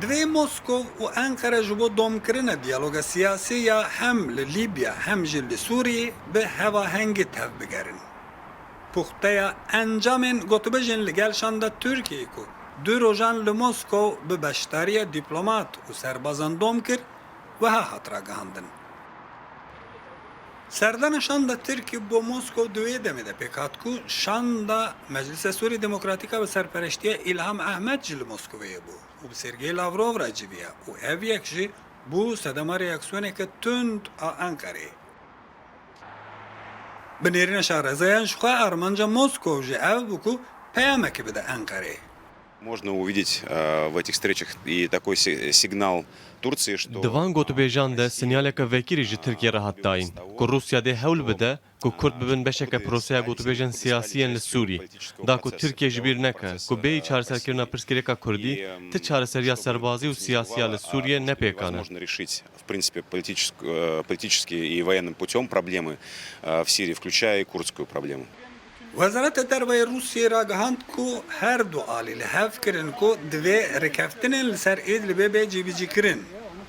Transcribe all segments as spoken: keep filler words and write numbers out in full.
Divê Moskow û Enqere ji bo domkirina diyaloga siyasî ya hem li Lîbya hem jî li Sûriyê bi hevahengî tevbigerin. Puxteya encamên gotûbêjên li gel şanda Tirkiyeyê ku du rojan li Moskow bi beşdariya dîplomat û serbazan dom kir, wiha hat ragihandin. Serdana şanda Tirkî bo Moskow di wê demê de pêk hat ku şanda Meclisa Sûrî Demokratîk a bi serpereştiya Îlham Ehmed jî li Moskowê bû û bi Sergey Lavrov re civiya û ev yek jî bû sedema reaksiyoneke tund a Enqerê. Bi nêrîna şarezayan ji xwe armanca Moskow jî ev bû ku peyamekê bide Enqerê. Можно увидеть, э, в этих встречах и такой си-, сигнал Турции, что Di van gotûbêjan de sinyaleke vekirî ji Tirkiye re hat dayîn, ku Rûsya dê hewl bide ku Kurd bibin beşeke proseya gotûbêjên siyasî yên li Sûrî, da ku Tirkiye ji bîr neke ku bêyî çareserkirina pirsgirêka Kurdî, ti çareseriya serbazî û siyasî ya li Sûriyê ne pêkan e. Возможно решить, в принципе, политическ-, э, политически и военным путём проблемы, э, в Сирии, включая и курдскую проблему. Wezareta Derve yê Rûsiyê ragihand ku her du alî li hev kirin ku divê rêkeftinên li ser Îdlibê bê cîbicîkirin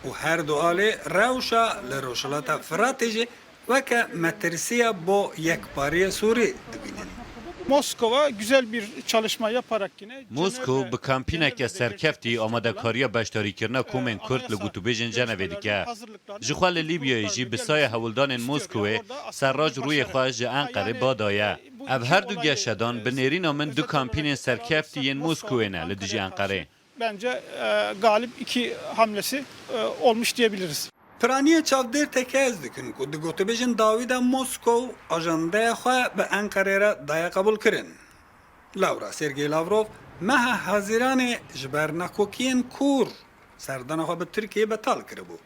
û her du alî rewşa li Rojhilata Firatê jî weke metirsiya bo yekpariya Sûrî dibînin. Moskova güzel bir çalışma yaparak yine Moskow bi kampîneke serkeftî amadekariya beşdarîkirina komên Kurd li gotûbêjên Cenevê dike. Ji xwe li Lîbyayê jî bi saya hewldanên Moskowê serrac rûyê xwe ji Enqerê ba daye. Ev her du geşedan bi nêrîna min du kampînên serkeftî yên Moskowê ne li dijî Enqerê. Bence, e, galip iki hamlesi, e, olmuş diyebiliriz. Piraniya çavdêr tekez dikin ku di gotûbêjên dawî de Moskow ajandeya xwe bi Enqerê re daye qebûlkirin. Lewra Sergey Lavrov meha Hezîranê ji ber nakokiyên kûr serdana xwe bi Tirkiyeyê betal kiribû.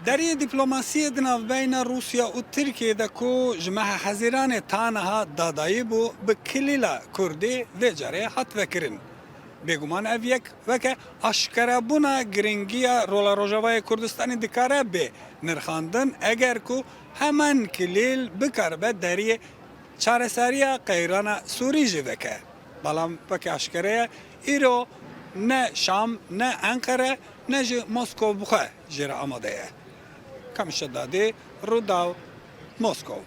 Deriyê dîplomasiyê di navbeyna Rûsya û Tirkiyeyê de ku ji meha Hezîranê ta niha dadayî bû, bi kilîla Kurdî vê carê hat vekirin. Bêguman ev yek weke aşkerebûna giringiya rola Rojavayê Kurdistanê dikare bê nirxandin, eger ku heman kilîl bikaribe deriyê çareseriya qeyrana Sûrî jî veke. Belam weke aşkere ye, îro ne Şam, ne Enqere, ne jî Moskow bi xwe jê re amade ye. Kamîl Şedadî, Rûdaw, Moskow.